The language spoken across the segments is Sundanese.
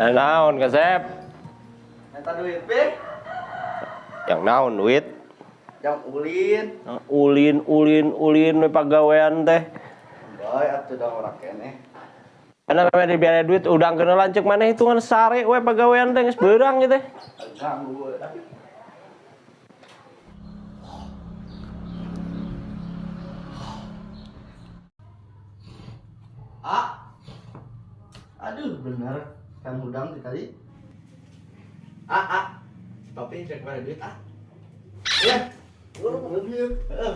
Naon kasep? Minta duit, Pi. Yang naon duit? Yang ulin. Ulin ulin ulin we pagawean teh. Bae atuh da ora keneh. Karena memang dibiayai duit udang kena lanceuk maneh hitungan sare we pagawean teh geus beurang gitu. Ganggu. Ah. Aduh, bener. Kan hudang di tadi. Ah, ah. Tapi cek mana duit ah. Ya. Buru buru duit.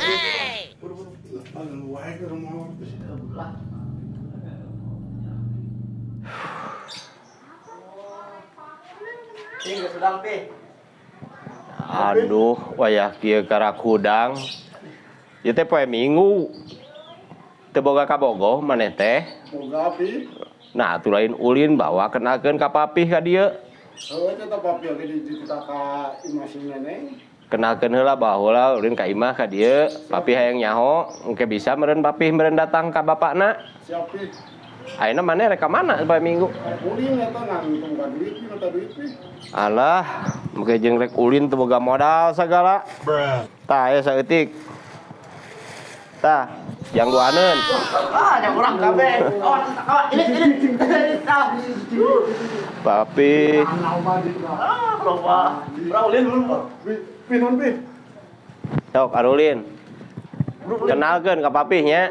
Hey. Buru buru. Anu wae ke rumah Lah. Pi, geus hudang, Pi. Aduh, wayah kieu karak hudang. Ieu teh poe Minggu. Teu boga kabogoh maneh teh. Boga pi. Nah, atuh lain ulin bawa kenalkeun ka papih ka dieu. Heuh eta papi oge dititah ka imah si neneng. Kenalkeun heula baheula ulin ka imah ka dieu. Papih hayang nyaho, engke bisa meureun papih meureun datang ka bapakna. Siap pi. Ayeuna maneh rek ka mana poe Minggu? Rek ulin eta nang teu boga duit pi, minta duit pi. Alah, engke jeung rek ulin teu boga modal sagala. Tah aya saeutik. Tah, jang duaneun. Ah, jang urang kabeh. Awas, awas, ini ini. Papi. Ah, loba. Urang ulin dulu. Pi, pi non pi. Sok arulin. Kenalkeun ka papih nya.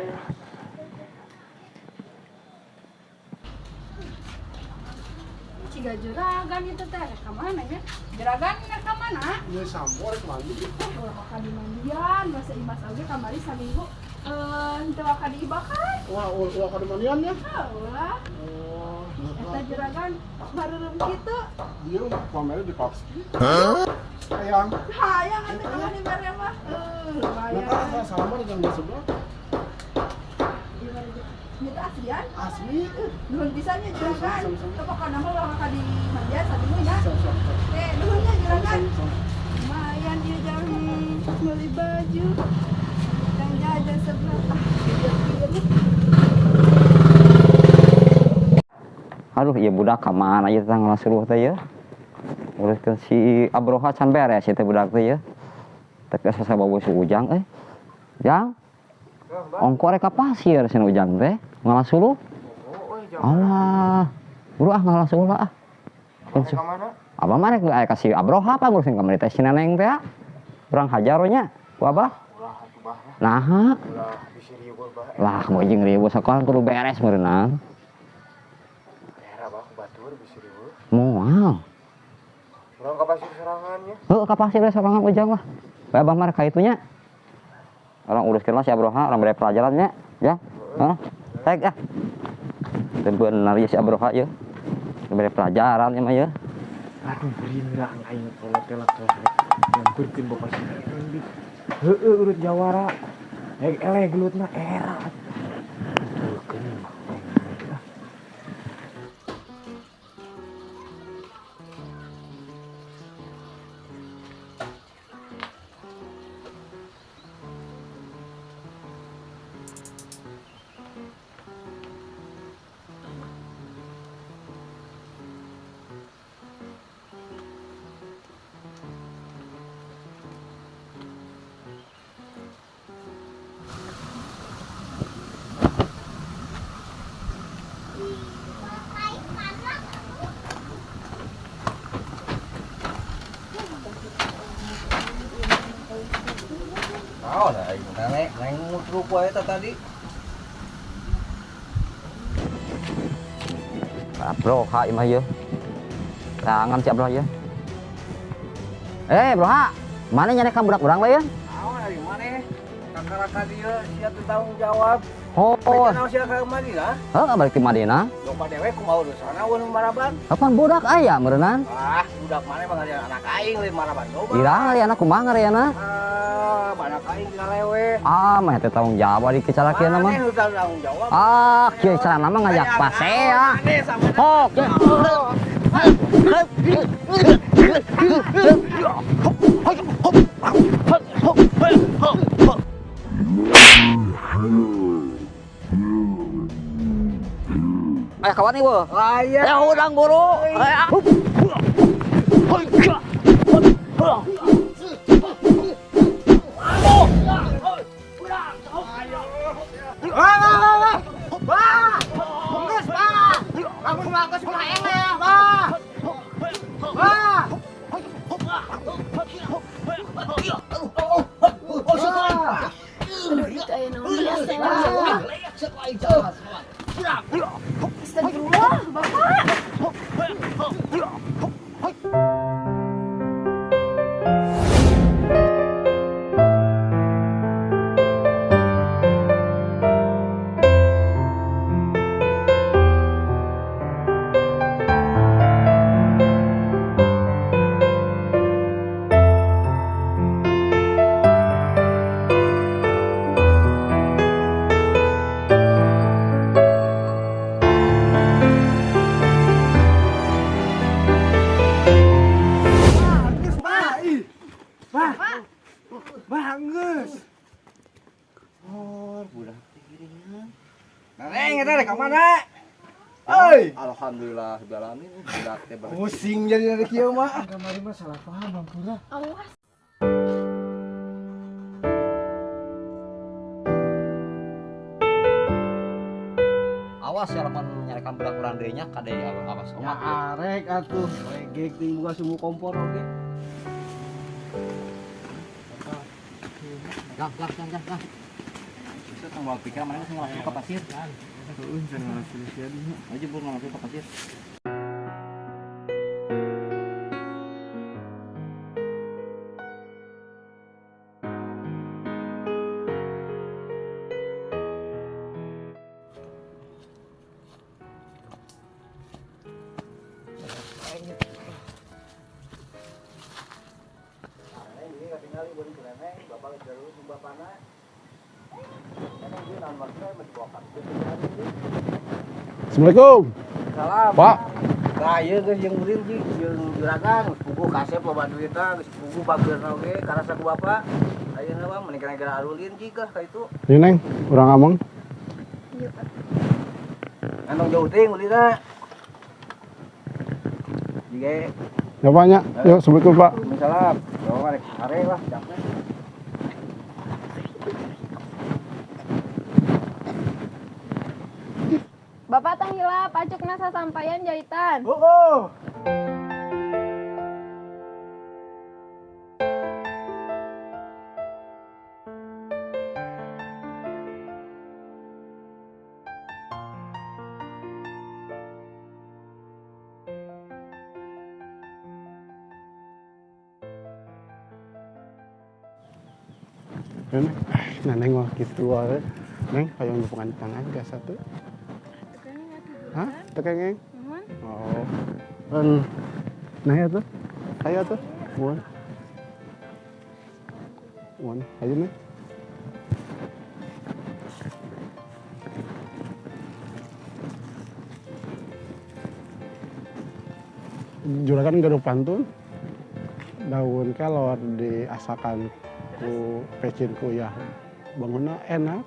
Ciga juragan itu teh rek ka mana nya? Juragan rek ka mana? Ieu sampo rek mandi. Ulah ka dimandian, masa imas oge kamari saminggu henteu waka diibakan. Wah, ulah ka dimandian nya. Ulah. Oh, Eta juragan bareureum kitu. Ieu pamere di Papski. Hah? Hayang. Hayang atuh kalau dibere mah. Lumayan. Nah, sama dengan di sebelah. Itu aslian? Asli. Nuhun pisan nya juragan. Teu pokona mah ulah ka dimandian saminggu nya. Siap, siap, siap. Oke, nuhun nya juragan. Lumayan dia jang beli baju. Jang jajan sebelah. Ah, Aduh, ieu budak ka mana ieu teh ngalas teh ieu. Uruskeun si Abroha can beres ieu teh budak teh ieu. Teh geus sabawa si Ujang euy. Jang. Ongko rek ka pasir cenah Ujang teh ngalas suluh. Alah. Buru ah ngalas suluh ah. Abah mah rek aya ka si Abroha apa ngurusin kamari teh si Neneng teh. Urang hajar we nya ku Abah. Naha. Lah, mau jeung riweuh sakola kudu beres meureunang. Moal. Urang ka pasir sorangannya. Heuh, ka pasir sorangan Ujang lah. Bae Abah mah rek ka itunya. Orang uruskeun lah si Abroha, orang bere pelajarannya, ya. Hah? Tek ah. Teu bener ieu si Abroha ieu. Bere pelajaran ieu mah ieu. Aduh, beringrang aing kolot-kolot nyamperkeun bapak si Neneng. Heueuh urut jawara. Heg eleh gelutna era. Betulkeun. Naon aing neng neng mutruk wae eta tadi. Abroha imah ieu. Tangan si Abroha ieu. Broha, mana nyarek ka budak urang lain? Naon ari maneh? Kakaraka dieu sia teu tanggung jawab. Oh. Naon sia ka Madinah? Heuh, balik ti Madinah. Loba dewek kumaha urusana eueuh maraban? Kapan budak aya meureunang? Ah, budak maneh mah ngarian anak aing lain maraban loba. Ira ngarian kumaha ngariana? Ah, anak aing ngalewe. Ah, mah teh tanggung jawab di kicarakeun mah. Maneh nu tanggung jawab. Ah, kieu carana mah ngajak pasea. Oh, kieu. Aya kawan ieu. Aya. Ya urang buru. Astagfirullah, Bapak. Alhamdulillah alamin budak teh pusing jadi dari kieu mah. Kamari mah salah paham ampura. Awas. Awas ya lamun nyarekan budak urang deui nya kade awas omat. Ya arek atuh regek ting buka sumur kompor oge. Gang gang gang gang. Bisa tong bawa pikiran mana geus ngalasup ka pasir. Heeh, jangan ngalasup sia dinya. Aja bur ngalasup ka pasir. Assalamualaikum. Salam. Pak. Nah, ieu geus jeung ulin jeung juragan geus puguh kasep loba duitna, geus puguh bageurna oge karasa ku bapak. Ayeuna mah mending gara-gara arulin ji kah ka itu. Ieu Neng, urang ameng. Ieu. Kantong jauh teuing ulina. Jige. Ya Pak nya. Yuk, Assalamualaikum Pak. Waalaikumsalam. Yo rek sare lah capek. Bapak tong hilap, acukna sasampayan jahitan. Oh. Nah, Neng mah kitu wae. Neng, hoyong dukungan tangan gak satu. Hah? Tekengeng? Oh. Nah ya tuh. Ayo tuh. Muan. Muan, ayo nih. Juragan gaduh pantun. Daun kelor diasakan ku pecin ku ya. Bangunna enak.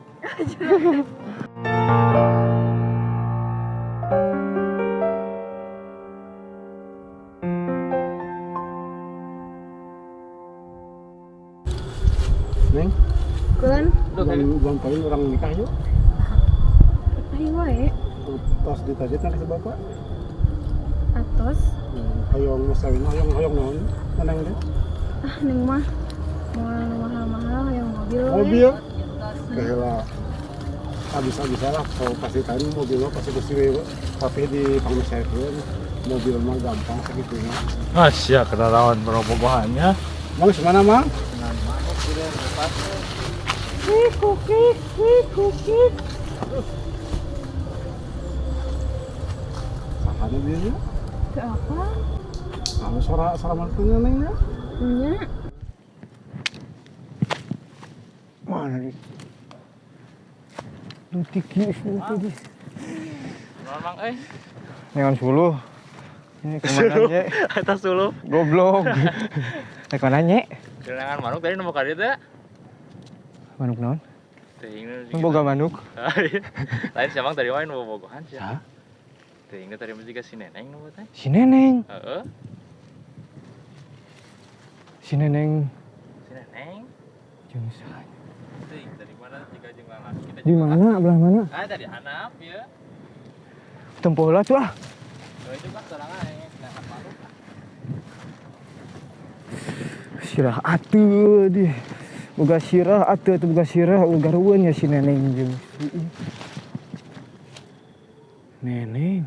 Neng, Kulan. Bulan kawin orang nikah yuk. Ayo wae. Tos ditajitna ka si bapak. Atos. Hoyong mas kawin, hoyong hoyong naon? Neng teh? Ah, neng mah moal mahal-mahal hoyong mobil. Mobil? Gila. Habis-habis lah, kalau pasti kan mobil mah pasti pasti tapi di pangmesekeun mobil mah gampang segitunya. Ah, sia kenalawan perobohannya. Mang semana, Mang? Sahana dia nya? Ke apa? Anu suara assalamualaikum neng nya? Nya. Mana nih? Lutik ieu tadi. Mang euy. Nengon suluh. Ini kemana nye? Atas suluh. Goblok. Rek mana nye? Kelengan manuk tadi nemu ka dieu teh. Manuk naon? Teuing boga manuk. Lain siapa tadi main bobogohan sih. Hah? Teuing tadi mah juga si Neneng nu teh. Si Neneng. Heeh. Si Neneng. Si Neneng. Jeung saha? Teuing tadi mana juga jeung lalaki kita. Di mana? Belah mana? Ah tadi hanap ya. Tempoh lah tuh ah. Itu kan sorangan nah malu. Sirah atuh di. Boga sirah atuh teu boga sirah ugarueun ya si Neneng jeung si Neneng.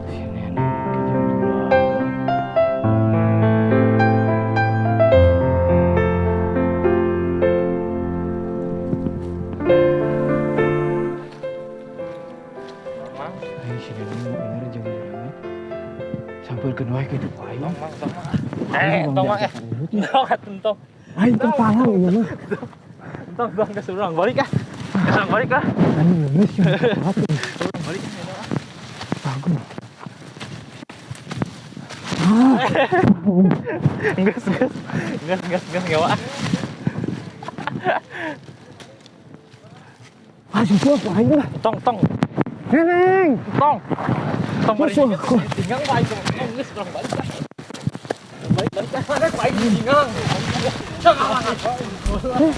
Si Neneng kejam juragan. Mang, Aing si Neneng bener jeung juragan. Sampeurkeun wae kitu ku aing. tong mang, tong mang. Eh, tong mang eh. Tong atuh tong. Aing teu palang ieu mah. Tong tong geus urang balik ah. Geus urang balik ah. Aing lemes ya. Urang balik ah. Bagus. Ah, Geus geus. Geus geus geus ngewa. ah sumpah ku aing lah. Tong tong Neneng. tong. Tong balik. Musuh. Tinggal ku aing tong geus urang balik ah. Balik balik ah. Ku aing tinggal. Tong.